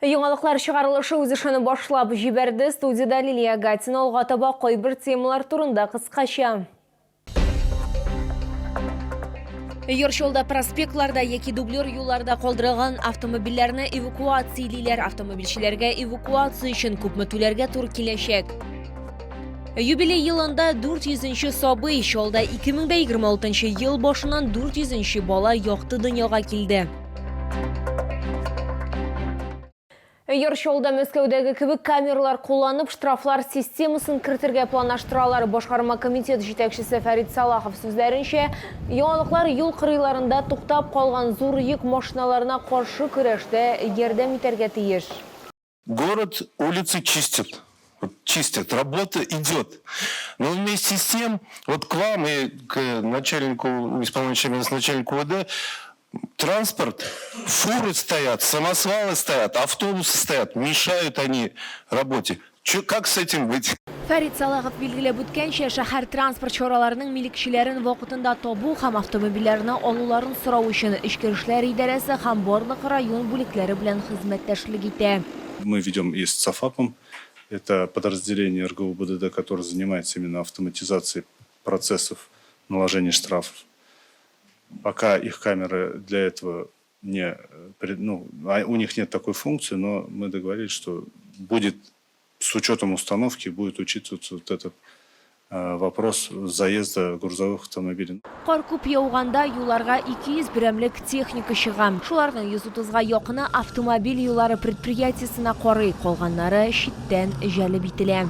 Яңалыклар чыгарылышы үз эшен башлап җибәрде. Студиядә Лилия Гатина алга таба кайбер темалар турында кыскача. Йорчолда проспектларда яки дублер юлларда калдырылган автомобильләрне эвакуациялиләр. Автомобильчеләргә эвакуация өчен күпме түләргә туры киләчәк? Юбилей елында 400 нче сабый, Чалда 2026 ел башыннан 400 нче бала якты дөньяга килде. Яр Чаллыда Мәскәүдәге кебек камералар кулланып, штрафлар системасын кертергә планлаштыралар. Башкарма комитет җитәкчесе Фәрит Салахов сүзләренчә, яңалыклар юл кырыйларында туктап калган зур йөк машиналарына каршы көрәштә ярдәм итәргә тиеш. Город улицы чистят. Вот чистят, работа идет. Но вместе с тем, вот к вам и к начальнику, исполняющему обязанности начальнику УВД, транспорт, фуры стоят, самосвалы стоят, автобусы стоят, мешают они работе. Чё, как с этим быть? Фәрит Салахов билгеләп үткәнчә, шәһәр транспорт чараларының милекчеләрен вакытында табу һәм автомобильләрне алуларын сорау өчен Эчке эшләр идарәсе һәм барлык район бүлекләре белән хезмәттәшлек итә. Мы ведем и с ЦАФАПом, это подразделение РГУБДД, которое занимается именно автоматизацией процессов наложения штрафов. Пока их камеры для этого не, ну, а у них нет такой функции, но мы договорились, что будет с учетом установки будет учитываться вот этот э, вопрос заезда грузовых автомобилей. Кар күп яуганда юлларга 200 берәмлек техника чыга. Шуларның 130га якыны автомобиль юллары предприятиесенә карый, калганнары читтән җәлеп ителә.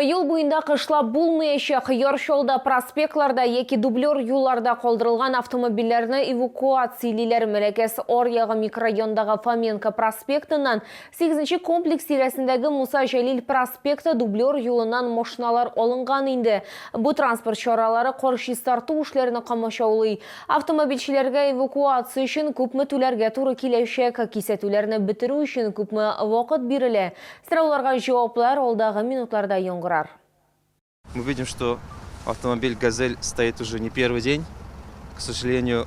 Юл буенда кышлап булмаячак. Яр Чаллыда проспектларда яки дублер юлларда калдырылган автомобильләрне эвакуациялиләр. Мәләкәс аръягы микрорайондагы Фоменко проспектыннан сигезенче комплекс тирәсендәге Муса Җәлил проспекты дублер юлыннан машиналар алынган инде. Бу транспорт чаралары кар чистарту эшләренә комачаулый. Автомобильчеләргә эвакуация өчен күпме түләргә туры киләчәк, кисәтүләрне бетерү өчен күпме вакыт бирелә? Сорауларга җаваплар алдагы минутларда яңгырар. Мы видим, что автомобиль «Газель» стоит уже не первый день. К сожалению,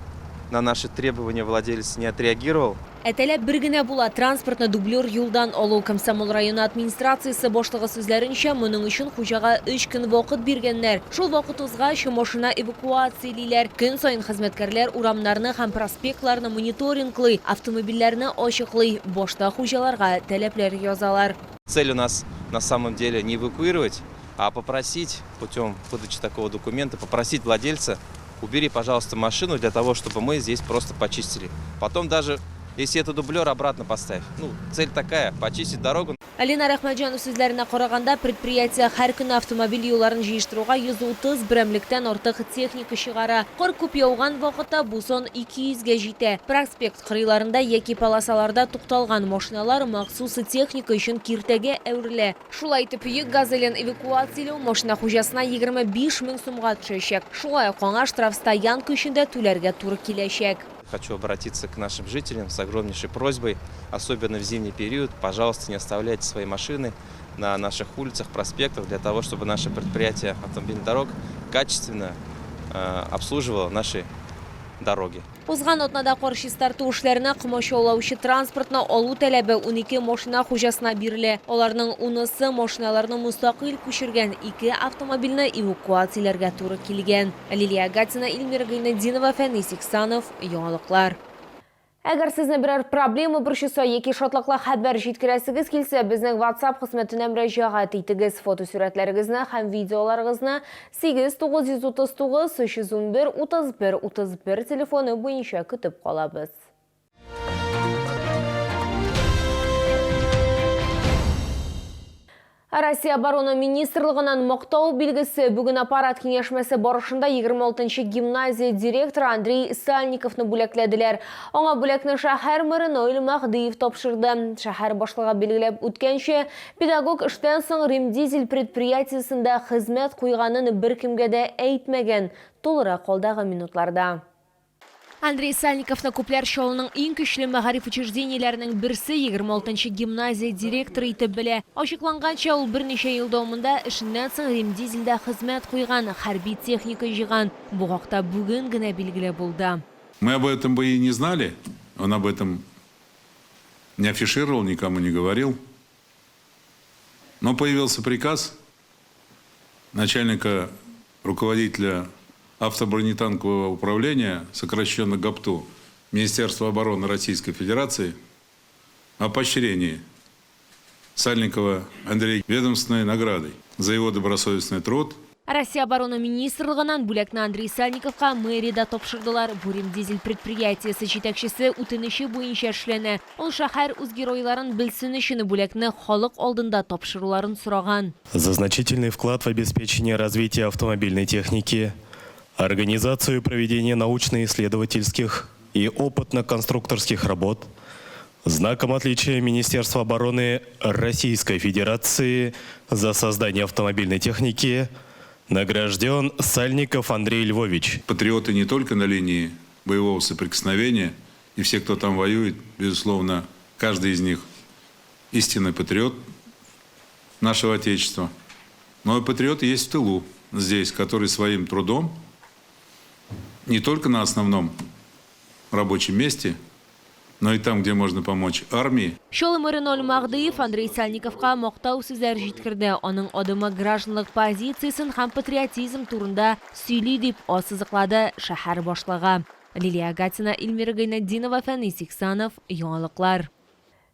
на наши требования владелец не отреагировал. Ә таләп бер генә була, транспортны дублер юлдан алу. Комсомол районы администрациясе башлыгы сүзләренчә, моның өчен хуҗага өч көн вакыт биргәннәр. Шул вакыт узгач, машина эвакуациялиләр. Көн саен хезмәткәрләр урамнарны һәм проспектларны мониторинглый, автомобильләрне ачыклый, башта хуҗаларга таләпләр язалар. Цель у нас на самом деле не эвакуировать, а попросить путем выдачи такого документа, попросить владельца, убери, пожалуйста, машину для того, чтобы мы здесь просто почистили. Потом даже, если это дублер, обратно поставь. Ну, цель такая, почистить дорогу. Ленар Әхмәтҗанов сүзләренә караганда, предприятие һәр көнне автомобиль юлларын җыештыруга 130 берәмлектән артык техника чыгара. Кар күп яуган вакытта бу сан 200 гә җитә. Проспект кырыйларында яки полосаларда тукталган машиналар махсус техника өчен киртәгә әверелә. Шулай итеп, йөк газелен эвакуацияләү машина хуҗасына 25 мең сумга төшәчәк. Шулай ук аңа штрафстоянка өчен дә түләргә туры киләчәк. Хочу обратиться к нашим жителям с огромнейшей просьбой, особенно в зимний период, пожалуйста, не оставляйте свои машины на наших улицах, проспектах, для того, чтобы наше предприятие автомобильных дорог качественно э, обслуживало наши дороги. Узган атнада кар чистарту эшләренә комачаулаучы транспортны алу таләбе 12 машина хуҗасына бирелә. Аларның унысы машиналарны мөстәкыйль күчергән, ике автомобильне эвакуацияләргә туры килгән. Лилия Гатина, Эльмира Гыйнетдинова, Фәнис Иксанов, Яңалыклар. Әгәр сезне берәр проблема борчыса яки шатлыклы хәбәр җиткерәсегез килсә, безнең WhatsApp хезмәтенә мөрәҗәгать итегез. Фотосурәтләрегезне һәм видеоларыгызны 8 939 311 31 31 телефоны буенча көтеп калабыз. Россия Оборона министрлыгыннан мактау билгесе бүген аппарат киңәшмәсе барышында 26 нчы гимназия директоры Андрей Сальниковны бүләкләделәр. Аңа бүләкне шәһәр мэры Наил Мәһдиев тапшырды. Шәһәр башлыгы билгеләп үткәнчә, педагог эштән соң Ремдизель предприятиесендә хезмәт куйганын беркемгә дә әйтмәгән. Тулырак алдагы минутларда. Андрей Сальниковны күпләр Чаллының иң көчле мәгариф учреждениеләренең берсе, 26 нчы гимназия директоры итеп белә. Ачыкланганча, ул берничә ел дәвамында эшеннән соң Ремдизельдә хезмәт куйган, хәрби техника җыйган. Бу хакта бүген генә билгеле булды. Мы об этом бы и не знали, он об этом. Не афишировал, никому не говорил. Но появился приказ начальника руководителя автобронетанкового управления, сокращенно ГАПТУ, Министерства обороны Российской Федерации о поощрении Сальникова Андрея ведомственной наградой за его добросовестный труд. Россия оборона министрлыгыннан бүләкне Андрей Сальниковка мэриядә тапшырдылар. Бурим-дизель предприятиесе җитәкчесе үтенече буенча эшләнә. Ул шәһәр үз геройларын белсен өчен бүләкне халык алдында тапшыруларын сораган. За значительный вклад в обеспечение развития автомобильной техники, организацию и проведение научно-исследовательских и опытно-конструкторских работ, знаком отличия Министерства обороны Российской Федерации за создание автомобильной техники награжден Сальников Андрей Львович. Патриоты не только на линии боевого соприкосновения, и все, кто там воюет, безусловно, каждый из них истинный патриот нашего Отечества. Но и патриоты есть в тылу здесь, которые своим трудом не только на основном рабочем месте, но и там, где можно помочь армии. Чаллы мэры Наил Мәһдиев Андрей Сальниковка мактау сүзләре җиткерде. Аның адымы гражданлык позициясен һәм патриотизм турында сөйли дип ассызыклады шәһәр башлыгы. Лилия Гатина, Эльмира Гайнетдинова, Фәнис Иксанов, Яңалыклар.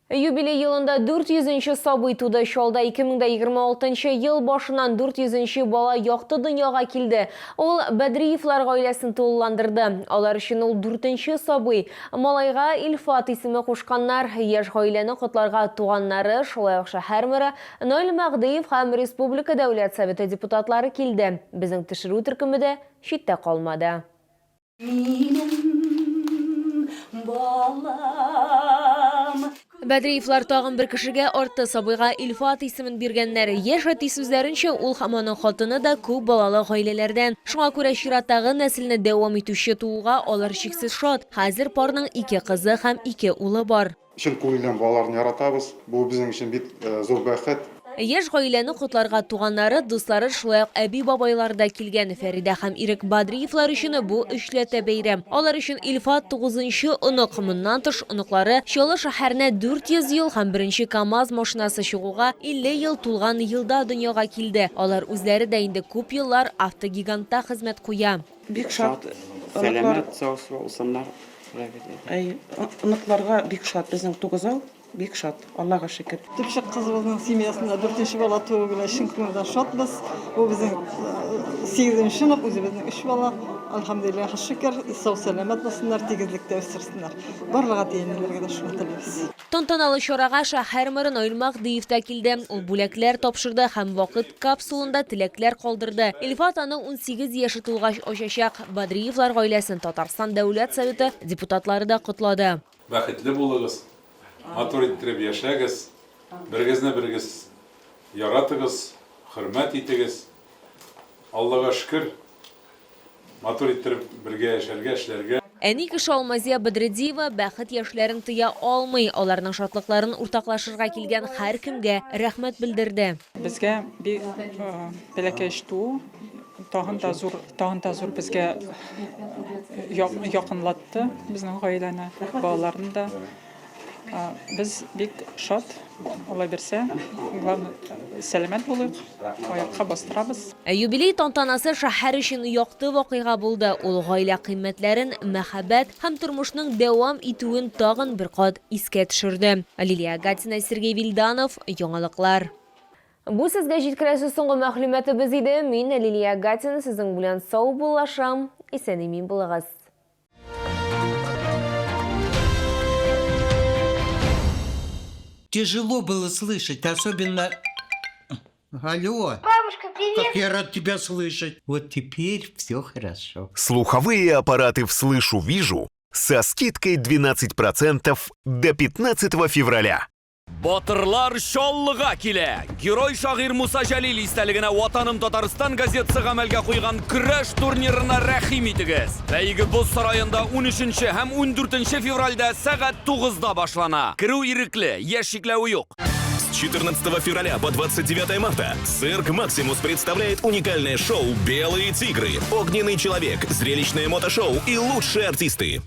Юбилей елында 400 нче сабый туды. Чаллыда 2026 ел башыннан 400 нче бала якты дөньяга килде. Ул Бәдриевлар гаиләсен тулыландырды. Алар өчен ул дүртенче сабый. Малайга Илфат исеме кушканнар. Яшь гаиләне котларга туганнары, шулай ук шәһәр мэры Наил Мәһдиев һәм республика Дәүләт Советы депутатлары килде. Безнең төшерү төркеме дә читтә калмады. Минем балам. Бәдриевлар тагын бер кешегә артты, сабыйга Илфат исемен биргәннәр. Яшь әти сүзләренчә, ул һәм аның хатыны да күп балалы гаиләләрдән. Шуңа күрә чираттагы нәселне дәвам итүче тууга алар чиксез шат. Хәзер парның ике кызы һәм ике улы бар. Чын күңелдән балаларны яратабыз. Бу безнең өчен бик зур бәхет. Яшь гаиләне котларга туганнары, дуслары, шулай ук әби-бабайлары да килгән. Фәридә һәм Ирек Бадриевлар өчен бу өчләтә бәйрәм. Алар өчен Илфат тугызынчы онык. Моннан тыш, оныклары Чаллы шәһәренә 400 ел һәм беренче КАМАЗ машинасы чыгуга 50 ел тулган елда дөньяга килде. Алар үзләре дә инде күп еллар автогигантта хезмәт куя. Бик шат, оныклар. Сәламәт, сау булсыннар. Әй, оныкларга бик шат. Безнең тугызау, бик шат. Аллага шөкер. Төпчек кызыбызның семьясында дүртенче бала тууы белән чын күңелдән шатбыз. Бу безнең сигезенче онык, үзебезнең өч бала. Әлхәмдүлилләһ, шөкер, сау-сәламәт булсыннар, тигезлектә үстерсеннәр. Барлык әти-әниләргә дә шуны телибез. Тантаналы чарага шәһәр мэры Наил Мәһдиев тә килде. Ул бүләкләр тапшырды һәм вакыт капсулында теләкләр калдырды. Илфат аны 18 яше тулгач ачачак. Бадриевлар гаиләсен Татарстан Дәүләт Советы депутатлары да котлады. Бәхетле булыгыз, матур иттереп яшәгез, берегезне берегез яратыгыз, хөрмәт итегез. Аллага шөкер, матур иттереп бергә яшәргә, эшләргә. Әни кеше Алмазия Бәдретдиева бәхет яшьләрен тыя алмый, аларның шатлыкларын уртаклашырга килгән һәркемгә рәхмәт белдерде. Безгә бик бәләкәч туу тагын да зур, тагын да зур безгә якынлатты безнең гаиләне, балаларны да. Без бик шат, Алла бирсә, главное, сәламәт булыйк, аякка бастырабыз. Ә юбилей тантанасы шәһәр өчен якты вакыйга булды, ул гаилә кыйммәтләрен, мәхәббәт һәм тормышның дәвам итүен тагын бер кат искә төшерде. Лилия Гатина, Сергей Вильданов, Яңалыклар. Бу сезгә җиткерәсе соңгы мәгълүматыбыз иде. Мин, Лилия Гатина, сезнең белән саубуллашам. Исән-имин булыгыз. Тяжело было слышать, особенно... Алло. Бабушка, привет. Как я рад тебя слышать. Вот теперь все хорошо. Слуховые аппараты «Вслышу-вижу» со скидкой 12% до 15 февраля. Батырлар Чаллыга килә! Герой шагыйрь Муса Җәлил истәлегенә Ватаным Татарстан газетасы гамәлгә куйган көрәш турнирына рәхим итегез! Бәйге Боз сараенда 13 һәм 14 февральдә сәгать 9-да башлана. Керү ирекле, яшь чикләве юк. С 14 февраля по 29 марта Цирк Максимус представляет уникальное шоу «Белые тигры», «Огненный человек», зрелищное мотошоу и лучшие артисты.